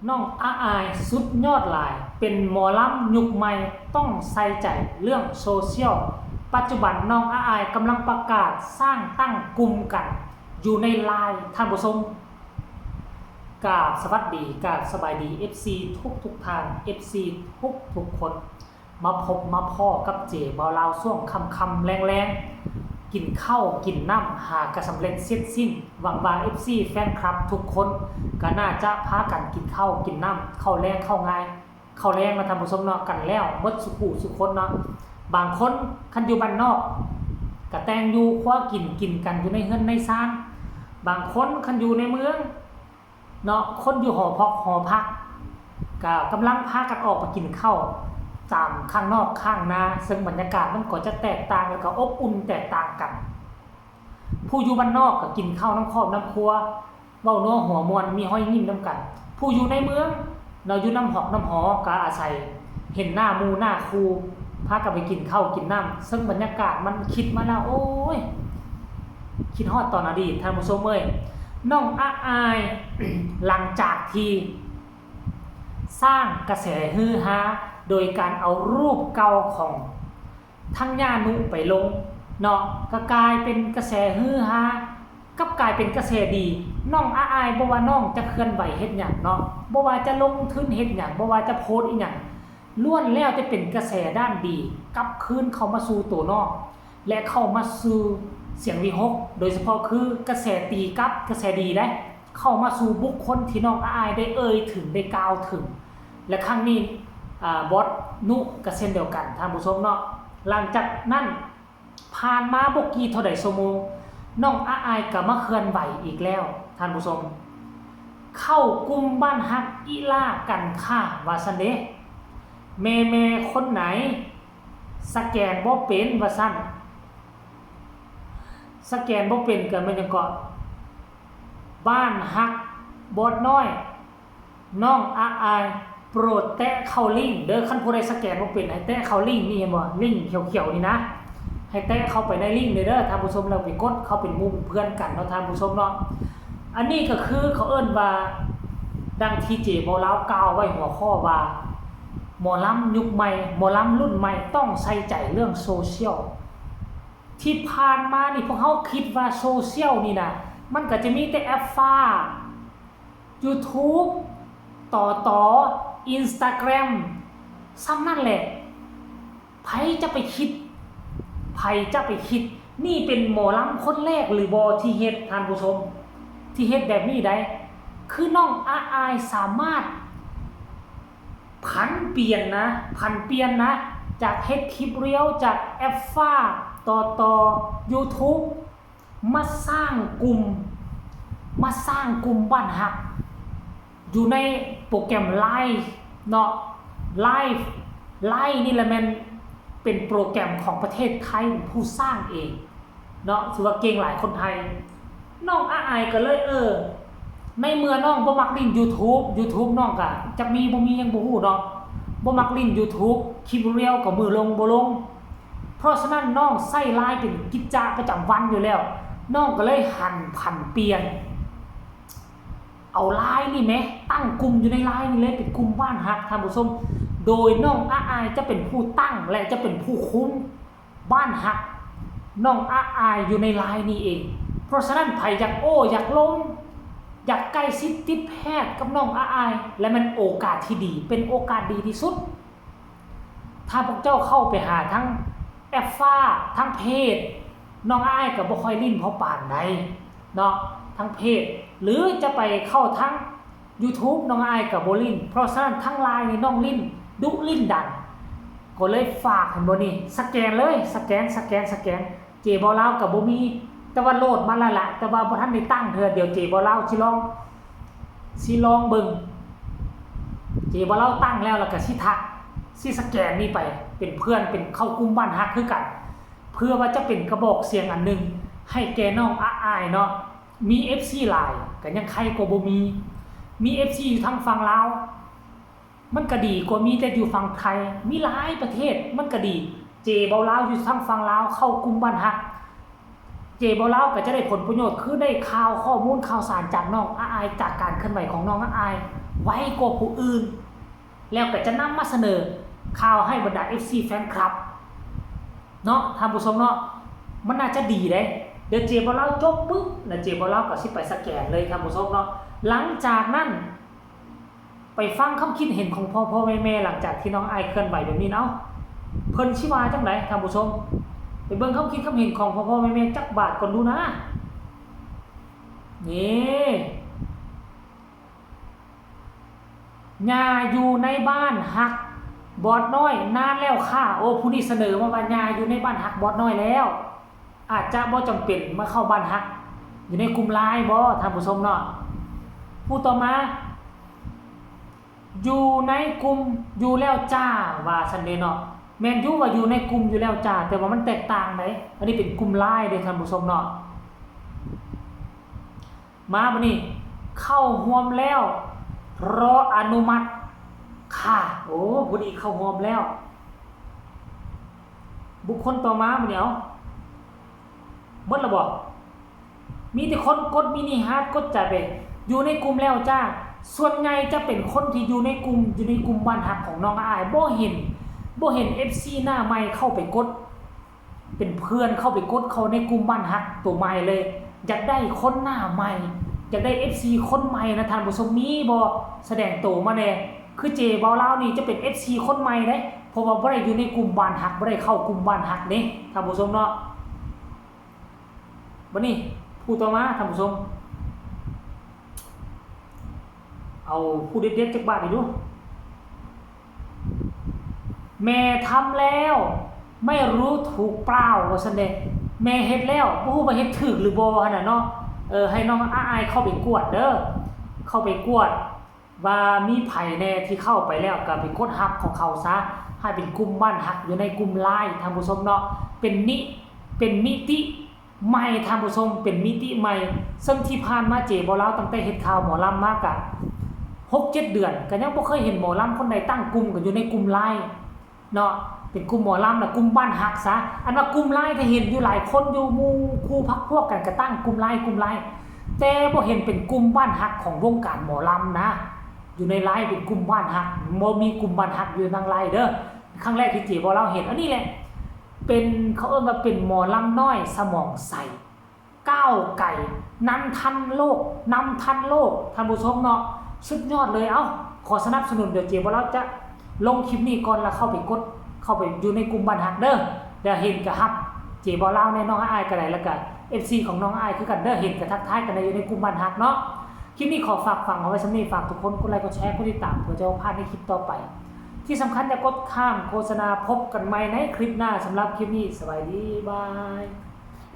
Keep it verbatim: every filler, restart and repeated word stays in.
น้องอาอายสุดยอดหลาย เป็นหมอลำยุคใหม่ ต้องใส่ใจเรื่องโซเชียล ปัจจุบันน้องอาอายกำลังประกาศสร้างตั้งกลุ่มกัน อยู่ในไลน์ ท่านผู้ชม กราบสวัสดี กราบสบายดี เอฟซี ทุกทุกท่าน เอฟซี ทุกทุกคน มาพบมาพ้อกับเจบ่าวลาวช่วงค่ำๆแลงๆ กินข้าวกินน้ำหากะสำเร็จเสร็จสิ้น หวังว่า เอฟซี แฟนคลับทุกคนก็น่าจะพากันกินข้าวกินน้ำ ข้าวแลงข้าวงาย ข้าวแลงมาทำผสมเนาะกันแล้วเบิดสุผู้สุคนเนาะ บางคนคันอยู่บ้านนอกก็แต่งอยู่ครัวกินกินกันอยู่ในเฮือนในซาน บางคนคันอยู่ในเมืองเนาะ คนอยู่หอพอกหอพักก็กำลังพากันออกไปกินข้าวตามข้างนอกข้างนา ซึ่งบรรยากาศมันก็จะแตกต่างแล้วก็อบอุ่นแตกต่างกัน ผู้อยู่บ้านนอกก็กินข้าวน้ำครอบน้ำครัว เว้านัวหัวม่วนมีฮอยยิ้มนำกัน ผู้อยู่ในเมืองเนาะ อยู่นำหอกนำหอก็อาศัยเห็นหน้าหมู่หน้าคู่ พากันไปกินข้าวกินน้ำ ซึ่งบรรยากาศมันคิดมาแล้ว โอ้ย คิดฮอดตอนอดีต ท่านผู้ชมเอ้ย น้องอาอาย หลังจากที่สร้างกระแสฮือฮาโดยการเอารูปเก่าของ ทั้งย่านุไปลงเนาะ ก็กลายเป็นกระแสฮือฮา กลับกลายเป็นกระแสดี น้องอาอาย บ่ว่าน้องจะเคลื่อนไหวเฮ็ดหยังเนาะ บ่ว่าจะลงทุนเฮ็ดหยัง บ่ว่าจะโพสต์อีหยัง ล้วนแล้วแต่เป็นกระแสด้านดี กลับคืนเข้ามาสู่ตัวน้อง และเข้ามาสู่เสียงวิหค โดยเฉพาะคือกระแสตีกลับ กระแสดีได้ เข้ามาสู่บุคคลที่น้องอาอายได้เอ่ยถึง ได้กล่าวถึง และครั้งนี้ อ่า บอสนุก็เช่นเดียวกัน ท่านผู้ชมเนาะ หลังจากนั้น ผ่านมาบ่กี่เท่าใดชั่วโมง น้องอาอายก็มาเคลื่อนไหวอีกแล้ว ท่านผู้ชม เข้ากลุ่มบ้านฮักอีหล่ากันค่ะ ว่าซั่นเด้ แม่ๆคนไหน สแกนบ่เป็น ว่าซั่น สแกนบ่เป็นก็แม่นหยังเกาะ บ้านฮักบอสน้อย น้องอาอาย โปรดแตะเข้าลิงก์เด้อ คันผู้ใดสแกนบ่เป็น ให้แตะเข้าลิงก์นี่ เห็นบ่ ลิงก์เขียวๆนี่นะ ให้แตะเข้าไปในลิงก์เลยเด้อ ท่านผู้ชม แล้วไปกดเข้าเป็นหมู่เป็นเพื่อนกันเนาะ ท่านผู้ชมเนาะ อันนี้ก็คือเขาเอิ้นว่า ดังที่เจบ่าวลาวกล่าวไว้หัวข้อว่า หมอลำยุคใหม่ หมอลำรุ่นใหม่ต้องใส่ใจเรื่องโซเชียล ที่ผ่านมานี่พวกเฮาคิดว่าโซเชียลนี่นะ มันก็จะมีแต่แอปฟ้า YouTube ต่อต่อ Instagram ส่ำนั่นแหละ ไผจะไปคิด ไผจะไปคิด นี่เป็นหมอลำคนแรกหรือบ่ที่เฮ็ด ท่านผู้ชม ที่เฮ็ดแบบนี้ได้ คือน้องอาอายสามารถ ผันเปลี่ยนนะ ผันเปลี่ยนนะ จากเฮ็ดคลิปเรียล จากแอปฟ้า ต่อต่อ YouTube มาสร้างกลุ่ม มาสร้างกลุ่มบ้านฮัก อยู่ในโปรแกรมไลน์เนาะ ไลน์ ไลน์นี่แหละแม่นเป็นโปรแกรมของประเทศไทยเป็นผู้สร้างเองเนาะ ถือว่าเก่งหลายคนไทย น้องอาอายก็เลย เออ ในเมื่อน้องบ่มักเล่น YouTube YouTube น้องก็จักมีบ่มียังบ่ฮู้เนาะ บ่มักเล่น YouTube คลิปเรียลก็มื้อลงบ่ลง เพราะฉะนั้นน้องใช้ไลน์เป็นกิจจะประจำวันอยู่แล้ว น้องก็เลยหันผันเปลี่ยน เอาไลน์นี่แหม ตั้งกลุ่มอยู่ในไลน์นี่เลย เป็นกลุ่มบ้านฮัก ท่านผู้ชม โดยน้องอาอายจะเป็นผู้ตั้งและจะเป็นผู้คุมบ้านฮัก น้องอาอายอยู่ในไลน์นี่เอง เพราะฉะนั้นไผอยากโอ้ อยากลม อยากใกล้ชิดติดแพทย์กับน้องอาอาย และมันโอกาสที่ดี เป็นโอกาสดีที่สุด ถ้าพวกเจ้าเข้าไปหาทั้งแอปฟ้า ทั้งเพจ น้องอาอายก็บ่ค่อยเล่นเพราะปานใดเนาะ ทั้งเพจ หรือจะไปเข้าทั้ง YouTube น้องอาอายก็บ่เล่น เพราะฉะนั้นทั้งไลน์นี่น้องเล่นดุเล่นดัน ก็เลยฝาก เห็นบ่นี่ สแกนเลย สแกน สแกน สแกน เจบ่าวลาวก็บ่มี แต่ว่าโหลดมาแล้วล่ะ แต่ว่าบ่ทันได้ตั้งเทื่อ เดี๋ยวเจบ่าวลาวสิลอง สิลองเบิ่ง เจบ่าวลาวตั้งแล้ว แล้วก็สิทัก สิสแกนนี่ไป เป็นเพื่อน เป็นเข้ากลุ่มบ้านฮักคือกัน เพื่อว่าจะเป็นกระบอกเสียงอันหนึ่ง ให้แก่น้องอาอายเนาะ มี เอฟซี หลาย ก็ยังใครก็บ่มี มี เอฟซี อยู่ทางฝั่งลาว มันก็ดีกว่ามีแต่อยู่ฝั่งไทย มีหลายประเทศ มันก็ดี เจบ่าวลาวอยู่ทางฝั่งลาว เข้ากลุ่มบ้านฮัก เจบ่าวลาวก็จะได้ผลประโยชน์ คือได้ข่าวข้อมูลข่าวสารจากน้องอาอาย จากการเคลื่อนไหวของน้องอาอาย ไวกว่าผู้อื่น แล้วก็จะนำมาเสนอข่าวให้บรรดา เอฟซี แฟนคลับ เนาะท่านผู้ชมเนาะ มันน่าจะดีเด้ เดี๋ยวเจบ่าวลาวจบปุ๊บ แล้วเจบ่าวลาวก็สิไปสแกนเลยท่านผู้ชมเนาะ หลังจากนั้น ไปฟังความคิดเห็นของพ่อพ่อแม่แม่หลังจากที่น้องอ้ายเคลื่อนไหวแบบนี้เนาะ เพิ่นสิว่าจั่งใดท่านผู้ชม ไปเบิ่งความคิดความเห็นของพ่อพ่อแม่แม่จักบาทก่อนดูนะ นี่ ย่าอยู่ในบ้านฮักบอสน้อยนานแล้วค่ะ โอ้ ผู้นี้เสนอมาว่าย่าอยู่ในบ้านฮักบอสน้อยแล้ว อาจจะบ่จำเป็นมาเข้าบ้านฮัก อยู่ในกลุ่มไลน์บ่ท่านผู้ชมเนาะ ผู้ต่อมา อยู่ในกลุ่มอยู่แล้วจ้า ว่าซั่นเด้เนาะ แม่นอยู่ว่าอยู่ในกลุ่มอยู่แล้วจ้า แต่ว่ามันแตกต่างเด้ อันนี้เป็นกลุ่มไลน์เด้ท่านผู้ชมเนาะ มาบัดนี้ เข้าร่วมแล้ว เพราะอนุมัติค่ะ โอ้ ผู้นี้เข้าร่วมแล้ว บุคคลต่อมาบัดนี้ เอา หมดแล้วบ่ มีแต่คนกดมินิฮาร์ท กดใจไป อยู่ในกลุ่มแล้วจ้า ส่วนใหญ่จะเป็นคนที่อยู่ในกลุ่ม อยู่ในกลุ่มบ้านฮักของน้องอ้าย บ่เห็น บ่เห็น เอฟซี หน้าใหม่เข้าไปกด เป็นเพื่อนเข้าไปกดเข้าในกลุ่มบ้านฮักตัวใหม่เลย อยากได้คนหน้าใหม่ อยากได้ เอฟซี คนใหม่นะท่านผู้ชม มีบ่ แสดงตัวมาแน่ คือเจบ่าวลาวนี่จะเป็น เอฟซี คนใหม่เด้ เพราะว่าบ่ได้อยู่ในกลุ่มบ้านฮัก บ่ได้เข้ากลุ่มบ้านฮักเด้ท่านผู้ชมเนาะ บัดนี้ ผู้ต่อมาท่านผู้ชม เอาผู้เด็ดๆจักบาทอีกดู แม่ทำแล้ว ไม่รู้ถูกเปล่า ว่าซั่นเด้ แม่เฮ็ดแล้ว บ่ฮู้ว่าเฮ็ดถูกหรือบ่หั่นน่ะเนาะ เออ ให้น้องอ้ายเข้าไปกวดเด้อ เข้าไปกวด ว่ามีไผแน่ที่เข้าไปแล้ว ก็ไปกดฮับของเขาซะ ให้เป็นกลุ่มบ้านฮักอยู่ในกลุ่มไลน์ท่านผู้ชมเนาะ เป็นนิ เป็นมิติใหม่ท่านผู้ชม เป็นมิติใหม่ ซึ่งที่ผ่านมาเจบ่าวลาวตั้งแต่เฮ็ดข่าวหมอลำมากะหกเจ็ดเดือน ก็ยังบ่เคยเห็นหมอลำคนใดตั้งกลุ่มกันอยู่ในกลุ่มไลน์ เนาะ เป็นกลุ่มหมอลำนะ กลุ่มบ้านฮักซะ อันว่ากลุ่มไลน์ที่เห็นอยู่หลายคนอยู่ หมู่คู่พรรคพวกกันก็ตั้งกลุ่มไลน์ กลุ่มไลน์ แต่บ่เห็นเป็นกลุ่มบ้านฮักของวงการหมอลำนะ อยู่ในไลน์เป็นกลุ่มบ้านฮัก บ่มีกลุ่มบ้านฮักอยู่ในไลน์เด้อ ครั้งแรกที่เจบ่าวลาวเห็น อันนี้แหละ เป็น เขาเอิ้นว่าเป็นหมอลำน้อยสมองใส ก้าวไกล นำทันโลก นำทันโลก ท่านผู้ชมเนาะ สุดยอดเลย เอ้า ขอสนับสนุน เดี๋ยวเจบ่าวลาวจะลงคลิปนี้ก่อน แล้วเข้าไปกด เข้าไปอยู่ในกลุ่มบ้านฮักเด้อ เดี๋ยวเห็นก็ฮับ เจบ่าวลาวแน่ น้องอ้ายก็ได้ แล้วก็ เอฟซี ของน้องอ้ายคือกันเด้อ เห็นก็ทักทายกันได้อยู่ในกลุ่มบ้านฮักเนาะ คลิปนี้ขอฝากฝังเอาไว้ส่ำนี้ ฝากทุกคนกดไลค์ กดแชร์ กดติดตาม เพื่อจะบ่พลาดในคลิปต่อไป ที่สำคัญอย่ากดข้ามโฆษณา พบกันใหม่ในคลิปหน้า สำหรับคลิปนี้ สบายดี บาย